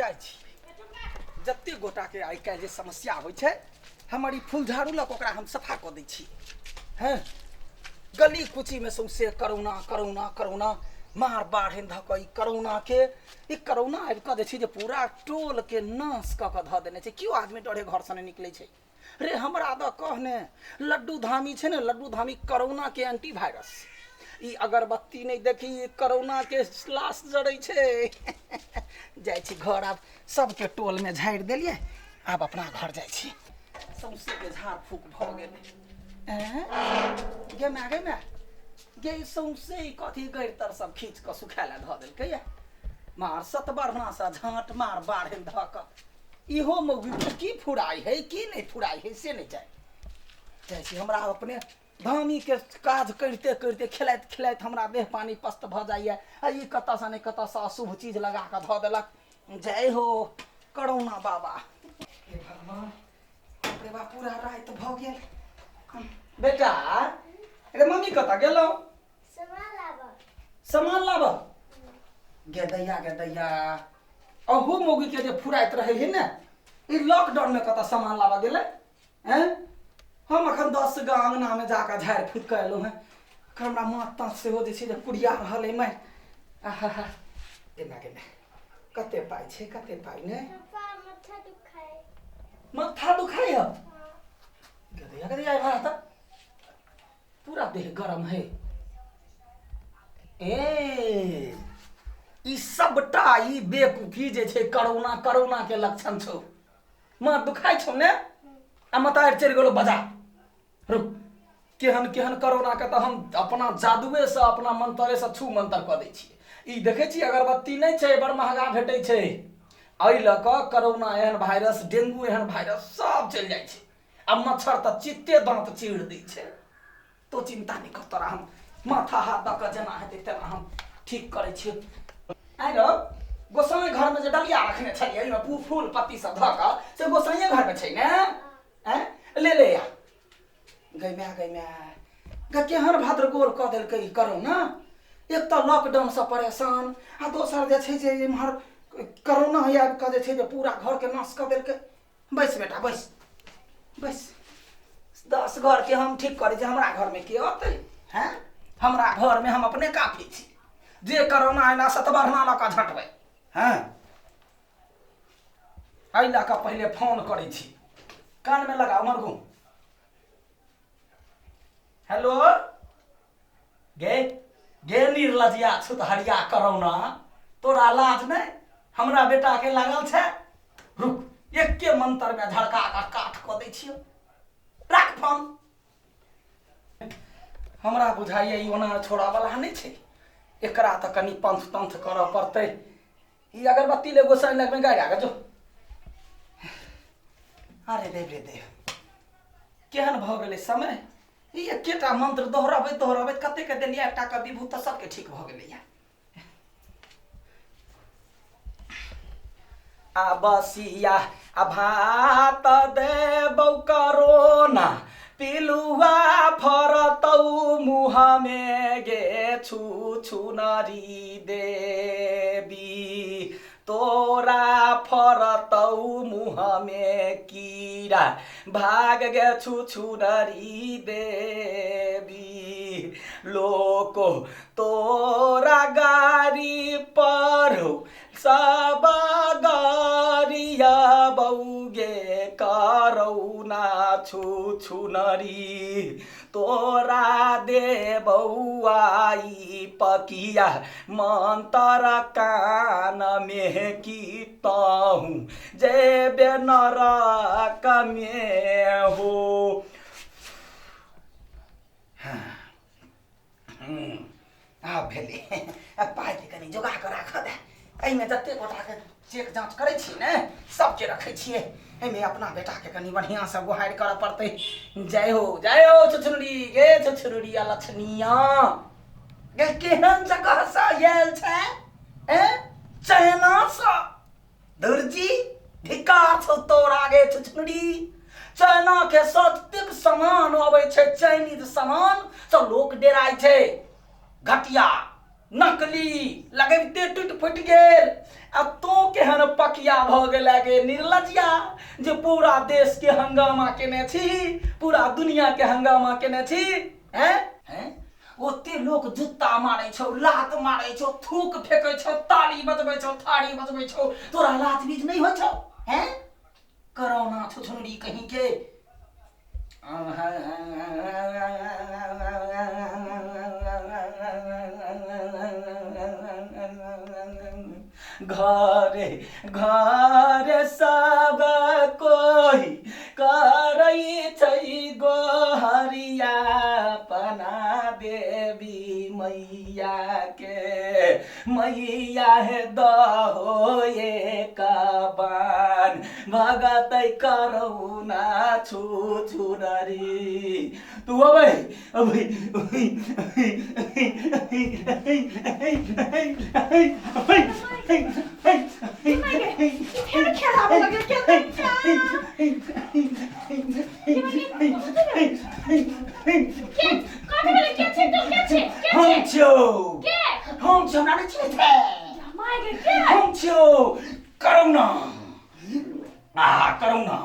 जाइ छी। जते गोटाके आइ काल्हि जे समस्या होइ छै, हमर ई फुलझाड़ू लऽ कऽ ओकरा हम सफा कऽ दै छी। हँ, गली कुचीमे सौंसे करोना करोना करोना, मार बाढ़नि धऽ कऽ ई करोनाके, ई करोना आबि कऽ जे छै जे पूरा टोलके नाश कऽ कऽ धऽ देने छै। केओ आदमी डरे घरसँ नहि निकलै छै। रे हमरा दऽ कह ने, लड्डू धामी छै ने, लड्डू धामी करोनाके एंटी वायरस। ई अगरबत्ती नहि देखी, करोनाके लाश जरै छै। जाइ छी घर, आब सबके टोलमे झाड़ि देलियै, आब अपना घर जाइ छी। सौंसेके झाड़ फूक भऽ गेलै। गे माय, गे माय गे, ई सौंसे ई कथी गैर तर सब खींच कऽ सुखाय लए धऽ देलकै। मार सतबरनासँ झाँट मार बाढ़नि धऽ कऽ। इहो मौगीके की फुराइ है की नहि फुराइ है से नहि जाय जाइ छी। हमरा अपने धामीके काज करिते करिते खेलाइत खेलाइत हमरा देह पानि पस्त भऽ जाइए, आ ई कतऽसँ नहि कतऽसँ अशुभ चीज लगा कऽ धऽ देलक। जय हो करोना बाबा। हे भगवान, बाप रे बाप, पूरा राति भऽ गेल। बेटा रे, मम्मी कतऽ गेलौ? सामान लाबऽ। सामान लाबऽ गे दैया, गे दैया, अहू मौगीके जे फुराइत रहै है ने, ई लॉकडाउनमे कतऽ सामान लाबऽ गेलै? हैं, हम अखन 10 गो अङ्गनामे जाकऽ झाड़ि फूकि कऽ एलहुँ हेँ। एखन हमरा माथ ताथ सेहो जे छै जे कुरिया रहल अइ। मारि आहा हा, गे माय, कते पाइ छै, कते पाइ नहि? पापा, माथा दुखाय। माथा दुखाइ है? हाँ। गे दैया, गे दैया, एम्हर तऽ पूरा देह गरम है। ए ई सबटा ई बेकूफी जे छै करोना, करोना के लक्षण छौ। माथ दुखाइ छौ ने, आ मतारि चलि गेलो बाजार। रुक, केहन केहन करोना के तऽ हम अपना जादुए से अपना मंतरे से छू मंतर कऽ दै छियै। ई देखै छी अगरबत्ती नहि छै, बड़ महगा भेटै छै। एहि लऽ कऽ करोना एहन वायरस, डेंगू एहन वायरस सब चलि जाइ छै। आ मच्छर तऽ चित्ते दाँत चीर दै छै। तो चिन्ता नहि कर, तोरा हम माथा हाथ दऽ कऽ जेना हेतै तेना हम ठीक करै छियै। आइ रौ, गोसाई घरमे जे डलिया रखने छलियै, ओहिमे फूल पत्ती सब धऽ कऽ, से गोसाइए घरमे छै ने? आँय, ले ले आ। गै माय, गै माय गे, केहन भद्रगोल कऽ देलकै ई करोना। एक तऽ लॉकडाउनसँ परेशान, आ दोसर जे छै जे एम्हर करोना आबि कऽ जे छै जे पूरा घरके नाश कऽ देलकै। बैस बेटा, बैस बैस। 10 घरके हम ठीक करै छी, हमरा घरमे के अतै? हैं, हमरा घरमे हम अपने काफी छी। जे करोना एना सतबरना लऽ कऽ झटबै। हँ, एहि लऽ कऽ पहिले फोन करै छी। कानमे लगा, उम्हर घूम। हेलो, गे गे निर्लजिया छुतहरिया करोना, तोरा लाज नहि हमरा बेटाके लागल छै? रुक, एके मंत्रमे झड़का कऽ काठ कऽ दै छियौ। राख फोन। हमरा बुझाइए ई ओना छोड़ऽवला नहि छै, एकरा तऽ कनि पंथ तंथ करऽ पड़तै। ई अगरबत्ती ले गोसाई लगमे गाड़ि आगे जो। अरे देव रे देव, केहन भऽ गेलै समय। ई एकेटा मंत्र दोहरबैत दोहरबैत कतेक देलियै एकटा के विभूत, तऽ सबके ठीक भऽ गेलैया। आ बसिया आ भात देबौ करोना, पिलुआ फरतौ मुहमे गे छु छुनरी देवी, तोरा फरतौ मुहमे कीड़ा भाग गे छु छुनरी देवी। लोको तोरा गाड़ी पढ़ौ सब गारिया बौगे करौना छु छुनरी, तोरा दे बौआई पकिया मंतर कान में की तहूँ जेबे नरक में हो। आब भेलै, आब पाइके कनि जोगा कऽ राखऽ दे। एहिमे जतेक गोटाके चेक जाँच करै छियै ने, सबके रखै छियै एहिमे। अपना बेटाके कनि बढ़िआँसँ गोहारि करऽ पड़तै। जय हो, जय हो छुछुनरी गे, छुछुनरी आ लछनिया गे, केहन जगहसँ आयल छै? ए चाइनासँ दुर्जी, धिक्कार छौ तोरा गे छुछुनरी। चाइना के सस्तिक सामान अबै छै, चाइनीज सामान सब लोक डेराइ छै, घटिया नकली, लगबिते टूटि फुटि गेल। आ तों केहन पकिया भऽ गेला गे निर्लज्जिया जे पूरा देश के हंगामा केने छी, पूरा दुनिया के हंगामा केने छी। हैं हैं ओते लोक जुत्ता मारै छौ, लात मारै छौ, थूक फेकै छौ, ताली बजबै छौ, थारी बजबै छौ, तोरा लाज बीज नहि होइ छौ? हैं करोना छुछुनरी कहीं के। घरे घरे सब कोई करै छै गोहरिया पना देवी मैया के, मैया हे दहो एक बान भगत करुणा छु छुनरी। तू अबै अबै फेर खेलाबऽ लगलै केना के कथी भेलै? के छै तू? के छै? के हम छै? छियौ। के? हम छियौ, हमरा नहि चिन्है छै? माय गे, के? हम छियौ करुणा, आ करुणा।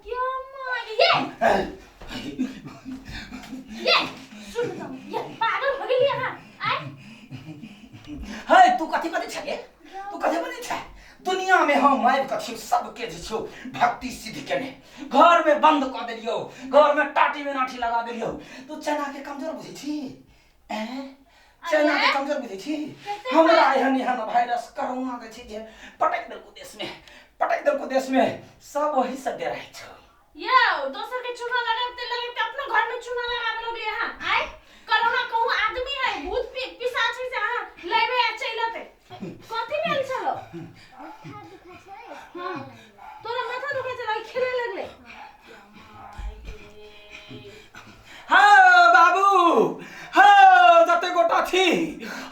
ये माय गे, ये ये सुन त, ये पागल हो गेली अहाँ आइ? हे तू कथी बजै छै गे? तू कथी बजै छै? दुनिया में हम आबि कऽ छियौ सबके जे छौ भक्ति सिद्ध केने, घर में बंद कऽ देलियौ, घर में टाटी में नाठी लगा देलियौ। तू चना के कमजोर बुझै छी? ऐं चना के कमजोर बुझै छी? हमरा एहन एहन वायरस कोरोना जे छै जे पटकि देलकौ देश में, पटकि देलकौ देश में, सब वही से डराइ छौ। यौ, दोसर के चूना लगाबते लगाबते अपनो घर में चूना लगाबे लगलियै अहाँ आइ। कोरोना कहूँ आदमी है, भूत पिशाच है से अहाँ लेबे आ चलि अतै? कथी भेल छलो? माथा दुखै छै। हाँ, तोरा माथा दुखै छलो, खेले लगले? हाँ बाबू, हाँ जते गोटा छी,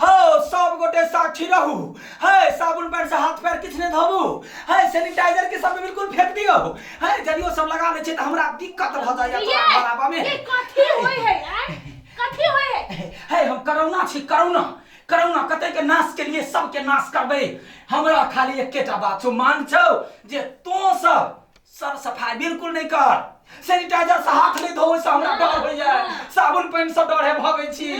हाँ सब गोटे साक्षी रहू। है साबुन पैर से हाथ पैर किछु नहि धोबू, है सैनिटाइजर के सब बिल्कुल फेंक दियौ। है जदियो सब लगा लै छै तऽ हमरा दिक्कत भऽ जाइए तोरा ये घर आबऽ में। ये कथी होय है आइ? कथी होय है? है हम करोना छी, करोना, करोना कते के नाश के लिए सबके नाश करबै। हमरा खाली एकेटा बात छौ, मांग छौ जे तों सब सर सफाई बिल्कुल नहीं कर, सैनिटाइजर से हाथ नहीं धोवे से हमरा डर होइए, साबुन पानि से डर है भगै छी।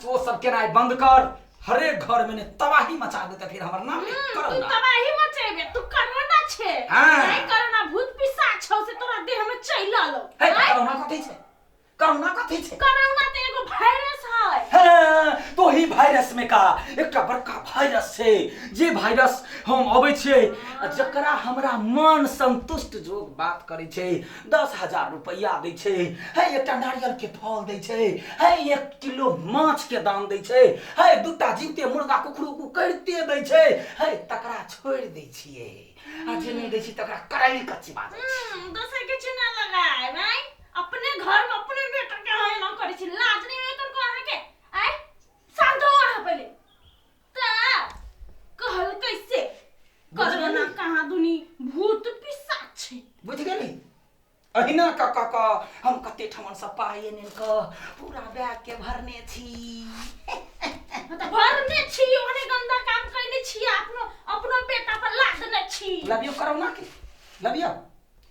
तो सब केनाइ बंद कर, हरेक घर में ने तबाही मचा देते, फिर हमर नाम नहीं तू करोना। तबाही मचेबे तू, कोरोना छै। हाँ। नहीं कोरोना भूत पिशाच छौ से तोरा देह में चलि आलो। हे करोना कथी छै? करोना कथी छै? कोरोना तऽ एगो वायरस है। हाँ, तो ही वायरस में का एकटा बड़का वायरस छै, जे वायरस हम अबै छियै आ जकरा हमरा मन संतुष्ट जोग बात करै छै 10,000 रुपैआ दै छै, है एकटा नारियल के फल दै छै, है 1 किलो माछ के दाम दै छै, है दूटा जीवते मुर्गा कुकरू कु करिते दै छै, है तकरा छोड़ि दै छियै आ जे नहि दै छै तकरा करैल के चिबा दै छै। दोसर के चूना लगाए भाई, अपने घर में अपने बेटा के अहाँ एना करै छी, लाज नहि होय कनको अहाँके आइ? शांत हो अहाँ पहिले। तऽ कहल कैसे कोरोना कहाँ दुनी भूत पिशाच छै। बुझि गेली? अहिना कऽ कऽ कऽ हम कते ठमन से पाइ आनि आनि कऽ पूरा बैग के भरने छी। हाँ, तऽ भरने छी, ओहने गंदा काम कैने छी, अपनो अपनो बेटा पर लादने छी। लबियो करोना के लबियो।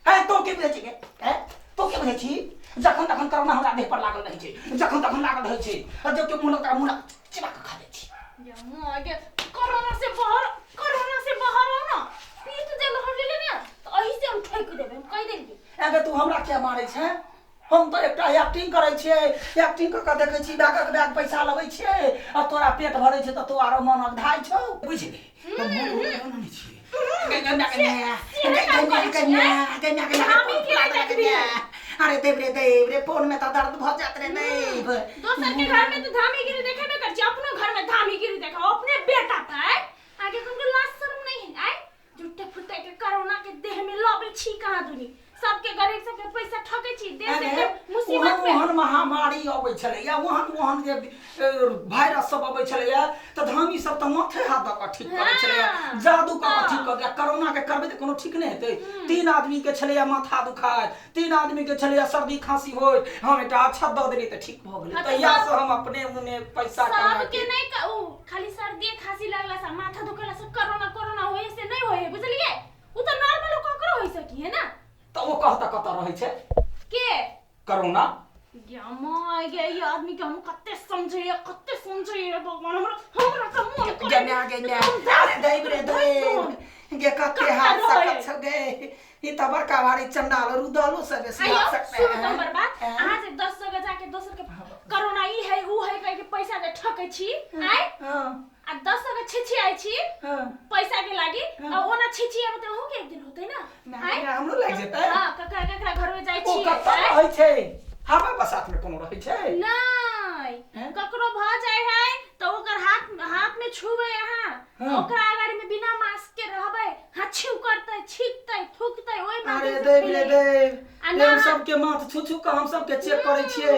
है तो के बुझै छी गे? है तो के बुझै छी? जखन तखन करोना हमरा देह पर लागल रहै छै, जखन तखन लागल रहै छै, आ जब के मुँह लगा मुँह लगा चिबा कऽ खा जाइ छी। ये माँ के कोरोना से बाहर, कोरोना से बाहर हो ना, पीत जे लहर लेले ने तऽ एही से हम ठोकि देबै, हम कहि देलियै। अगर तू हमरा किया मारै छै? हम तऽ एकटा एक्टिंग करै छियै, एक्टिंग कऽ कऽ देखै छी बैगक बैग पैसा लबै छियै आ तोरा पेट भरै छै तऽ तू आरो मन अगधाइ छौ। बुझि गेली? छियै अरे देव रे देव रे, फोन में तऽ दर्द भऽ जायत रे देव। दोसर के घर में तो धामीगिरी देखेबे कर छी, अपनो घर में धामीगिरी देखाओ अपने बेटा पर आय। आगे तुमको लाज शर्म नहीं है आय? झूठे फुटे के कोरोना के देह में लबे छी कहाँ दुनी, सबके गरीब सबके पैसा ठकै छी, देश अरे के मुसीबत ओहन में। ओहन महामारी अबै छलैया, ओहन ओहन जे वायरस सब अबै छलैया तऽ धामी सब तऽ माथे हाथ दऽ कऽ ठीक करै छलैया, जादू कऽ कऽ ठीक कऽ दैया। कोरोना के करबै तऽ कोनो ठीक नहि हेतै। 3 आदमी के छलैया माथा दुखाइत, 3 आदमी के छलैया सर्दी खांसी होइत, हम एकटा अक्षत दऽ देलियै तऽ ठीक भऽ गेलै। हाँ, तऽ तहिया सब से हम अपने मुने पैसा कमा सबके के नहीं उ खाली सर्दी खांसी लगला से माथा दुखेला से कोरोना कोरोना होय से नहीं होय रहै छै के कोरोना गे गे ई आदमी के हम कते समझैया कते समझैया भगवान हमरा हमरा का मन करे गे म्या गे म्या अरे दैव रे दैव गे कते हाथ सकत छौ गे ई त बड़का भारी चंडाल रुदलो से बेसी आइयो हाथ सकते सुनू हैं। त हमर बात हैं? अहाँ जे 10 जगह जाके दोसर के कोरोना ई है ऊ है कह के पैसा जे ठकै छी आय हाँ आ 10 जगह छिछि आइ छी हाँ पैसा के लागी हाँ। आ ओना छिछि आब त अहूँ के एक दिन होतै ना ना, आय ना, हमरो लागि जेतै हां ककरा ककरा घर में जाइ ओ छी कतऽ आय? रहै छै हवा बसात में कोनो रहै छै नहीं हैं? ककरो भ जाय है तो ओकर हाथ हाथ में छुबै अहाँ हाँ। ओकरा अगाड़ी में बिना मास्क के रहबै हाछिउ करतै छींकतै थूकतै ओहि अरे माध्यम से देव रे फैलैए। देव आ हम ना- सबके माथ छू छू के हम सबके चेक करै छियै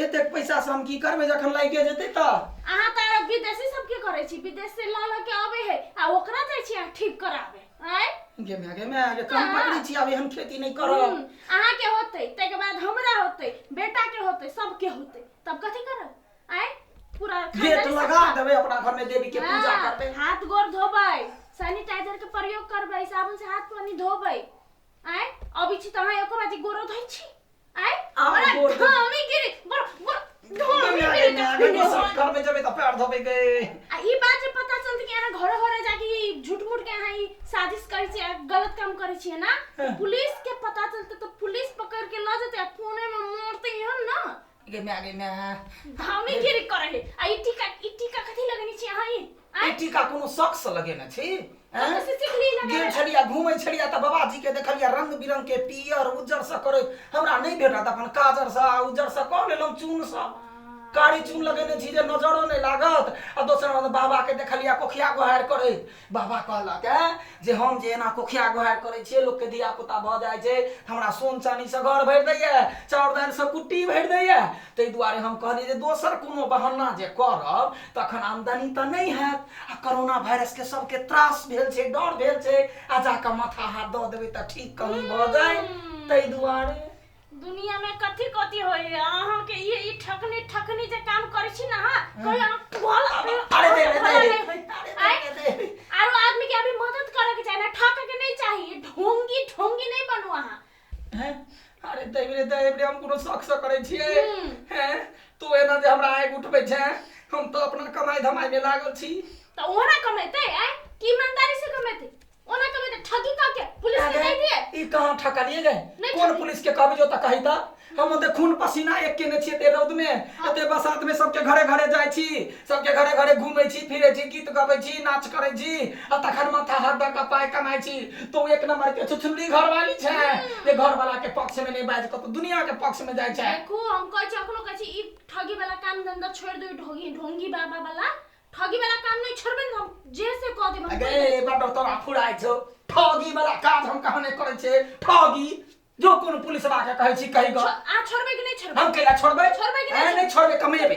एतेक पैसा से हम की करबै जखन लागिए जेतै तऽ अहाँ तऽ विदेशी सबके करै छी विदेश से लऽ लऽ के अबै है आ ओकरा जाइ छी अहाँ ठीक कराबै आँय गे माय गे माय गे कम पकड़ै छी आब एहन खेती नहि करब अहाँके होतै ताहिके बाद हमरा होतै बेटा के होतै सबके होतै तब कथी करब आँय पूरा गेट खानदानी सब लगा देबै अपना घर में देवी के पूजा हाँ, करबै हाथ गोर धोबै सैनिटाइजर के प्रयोग करबै साबुन से हाथ पानी धोबै आँय अबै छी तऽ अहाँ एको बाजी गोरो धोइ छी आँय आब बड़ा गोर धो- धामी गिरी बड़ा बड़ा धामी गे माय गिरी गे माय गे के दोसर घर में जेबै तऽ पैर धोबै गे आ ई बात जे पता चलतै कि अहाँ घरे घरे जाके ई झूठ मूठ के अहाँ ई साजिश करै छियै आ गलत काम करै छियै ना हाँ। पुलिस के पता चलतै तऽ पुलिस पकड़ के लऽ जेतै आ पुणे में मारतै एहन ना गे माय गे माय धामी गिरी करै है आ ई टीका कथी लगेने छी अहाँ ई ई टीका कोनो शौक से लगेने छी हैं? कतऽ से सिखली गेल लगाबै छलिया घूमै छलिया तऽ बाबाजी के देखलिया रंग बिरंग के पियर उज्जर से करैत हमरा नहि भेटत अपन काजर से आ उज्जर से कऽ लेलहुँ चून से कारी चून लगेने छी जे नजरो नहि लागत आ दोसर बात बाबा के देखलिया कोखिया गोहार करैत बाबा कहलक ऐं जे हम जे एना कोखिया गोहार करै छियै लोकके धिया पुता भऽ जाइ छै हमरा सोन चानीसँ घर भरि दैया चाउर दालिसँ कुट्टी भरि दैया ताहि दुआरे हम कहलियै जे दोसर कोनो बहाना जे करब तखन आमदनी तऽ नहि हैत आ कोरोना वायरसके सबके त्रास भेल छै डर भेल छै आ जाकऽ माथा हाथ दऽ देबै तऽ ठीक कहीं भऽ जाय ताहि दुआरे दुनिया में कथी कथी होय अहाँ के ये ई ठकनी ठकनी जे काम करै छी ना अहाँ कहियो अहाँ भला अरे दे रे भला दे नहीं होय। अरे दे रे दे आरो आदमी के अभी मदद करे के चाही ना ठके के नहीं चाहिए ढोंगी ढोंगी नहीं बनू अहाँ हैं? अरे देव रे देव रे हम कोनो शौक से करै छियै हैं तू एना जे हमरा आगि उठबै छै हम तऽ अपना कमाइ धमाइ मे लागल छी तऽ ओना कमेतै आय की ईमानदारी से कमेतै ओना कमेतै ठगी कऽ के पुलिस के दे दिए ई कहाँ ठकलिए गए नहि कोन ठकलिए। पुलिस के कहबी जो तऽ कही तऽ हम ओते खून पसीना एक केने छियै एते रौद में एते बसात में सबके घरे घरे जाइ छी सबके घरे घरे घूमै छी फिरै छी गीत गबै छी नाच करै छी आ तखन माथा हाथ दऽ कऽ पाइ कमाइ छी तू एक नंबर के छुछुल्ली घरवाली छै जे घरवाला के पक्ष में नहि बाजि कऽ तू दुनिया के पक्ष में जाइ छै देखू हम कहै छी अखनो कहै छी ई ठगी वाला काम धंधा छोड़ि दू ढोंगी ढोंगी बाबा वाला ठगी वाला काम नहीं छोड़बै ने हम जे से कह देब हम अगे बड़ तोरा फुराइ छौ ठगी वाला काज हम कहाँ नहि करै छियै ठगी जो कोनो पुलिस बा के कहै छी कही गो आ छोड़बै कि नहीं छोड़बै हम कैला छोड़बै छोड़बै कि नहि ए, नहि छोड़बै कमेबै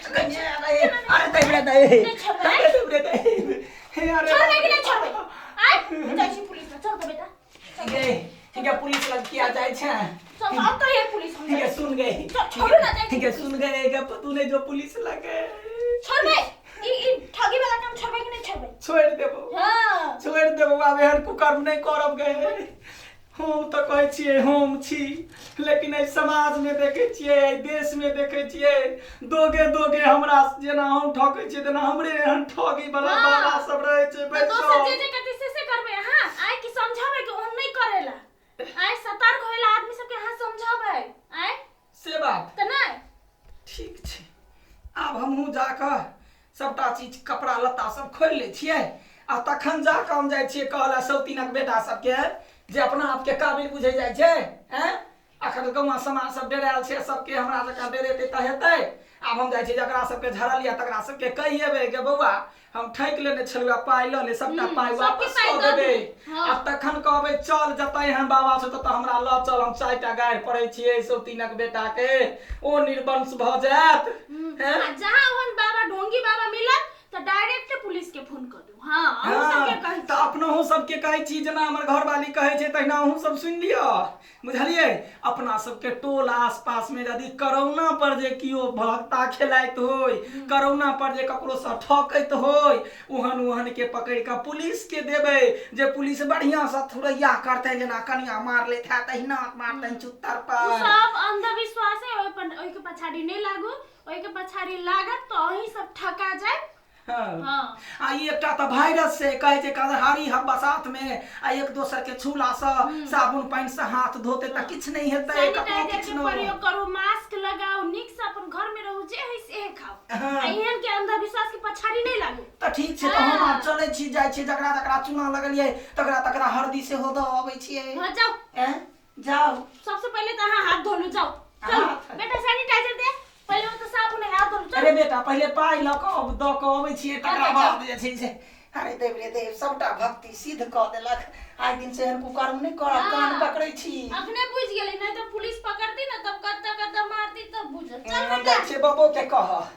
अरे दे रे दे नहि छोड़बै? दे रे दे हे अरे छोड़बै कि नहीं छोड़बै आय जाइ छी पुलिस लग चल तो बेटा गे ठीक है पुलिस लग किया जाइ छै चल अब तो ये पुलिस हम ठीक है जाइ छी। सुन गई चल, छोड़ू ना, जाइ छी। ठीक है सुन गए गे तू नहीं जो पुलिस लगे छोड़बै ई ई ठगी वाला काम छोड़बै कि नहीं छोड़बै छोड़ देबो हां छोड़ि देबौ आब एहन कुकर्म नहि करब गे हम तऽ कहै छियै हम छी लेकिन एहि समाजमे देखै छियै एहि देशमे देखै छियै दोगे दोगे हमरा जेना हम ठकै छियै तेना हमरे एहन ठगी वाला हाँ। बाबा सब रहै छै तो दोसर बैसल जे जे कहतै से से करबै अहाँ आय कि समझाबै कि ओहन नहि करेला आय सतर्क होइला आदमी सबके अहाँ समझाबै आय से बात तऽ नहि ठीक छै आब हमहूँ जाकऽ सबटा चीज कपड़ा लत्ता सब खोलि लै छियै आ तखन जा कऽ हम जाइ छियै कहऽ लए सौतीनक बेटा सबके जे अपना आपके काबिल बुझै जाइ छै आँय अखन गौआँ समाज सब डेरायल छै सबके हमरा जकाँ डेरेतै तऽ हेतै आब हम जाइ छियै जकरा सबके झड़ल यऽ तकरा सबके कहि एबै गे बौआ हम ठकि लेने छलहुँ पाइ लऽ ले सबटा पाइ सबके वापस पाइ कऽ दऽ देबै दू। हाँ। आ तखन कहबै चल जतऽ एहन बाबा छौ ततऽ हमरा लऽ चल हम चारिटा गारि पढ़ै छियै सौतीनक बेटाके ओ निर्वंश भऽ जायत हैं? आ जहाँ ओहन बाबा ढोंगी बाबा मिलत तऽ डायरेक्ट पुलिस के फोन कर दू हाँ अहूँ हाँ, सबके कहै तऽ अपनहु सबके कहै छी, जेना हमर घरवाली कहै छै तहिना अहूँ सब सुनि लिअ, बुझलियै? अपना सबके टोल आसपास में यदि करोना पर जे कियो भक्ता खेलाइत होय, करोना पर जे ककरो से ठकैत होय, ओहन ओहन के पकड़ि कऽ पुलिस के देबै, जे पुलिस बढ़िया से थुरैया करतै, जेना कनिया मार लेत है तहिना मारतै चुत्तर ओ पर। सब अंधविश्वास है, ओहि पर ओहि के पछाड़ी नहि लागू। ओहि के पछाड़ी लागत तो अहीं सब ठका जाए। हाँ। हाँ। आ ई एकटा तऽ वायरस छै, कहै छै कजहारी हम बसात में आ एक दोसर के छूला से, साबुन पानि से हाथ धोते तऽ किछु नहि हेतै, ककरो सैनिटाइजर किछु के नहि। प्रयोग करू, मास्क लगाउ, नीक से अपन घर में रहू, जे है से खाओ। हाँ। आ एहन के अंधविश्वास के पछाड़ी नहीं लागू। तऽ ठीक छै, तऽ हम आब चलै छी, जाइ छी, जकरा जकरा चूना लगलियै तकरा तकरा हरदी सेहो दऽ अबै छियै। हाँ जाओ। एँ, जाउ। सबसे पहले तो अहाँ हाथ धो लू, जाओ चलो। हाथ। बेटा सैनिटाइजर दे पहले, वो तो साबुन है, हाथ धो लू, चलो। अरे बेटा, पहिले पाइ लऽ कऽ दऽ कऽ अबै छियै, तकरा अच्छा, बाद जे छै से। अरे देव रे देव, सबटा भक्ति सिद्ध कऽ देलक। आइ दिन से एहन कुकर्म नहि करब, कान पकड़ै छी। अखने बुझ गेली, नहीं तो पुलिस पकड़ती ना तब कत्ता कत्ता मारती तब बुझ। चल हम बेटा। जाइ छियै बबो के कहऽ।